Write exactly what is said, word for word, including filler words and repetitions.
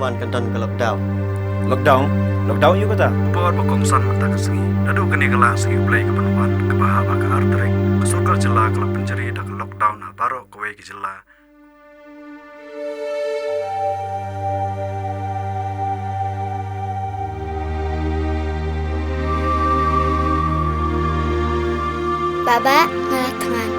Kan don ka lockdown. Lockdown? Lockdown ïa kata? Por ba kongsan mynta ka sngi. Naduh kane ka la sngi U Blei ka ban wan kaba ha ba ka ar tarik, ka sorkar jylla ka la pynjari da ka lockdown ha baroh kawei ka jylla. Baba, nga la thngan.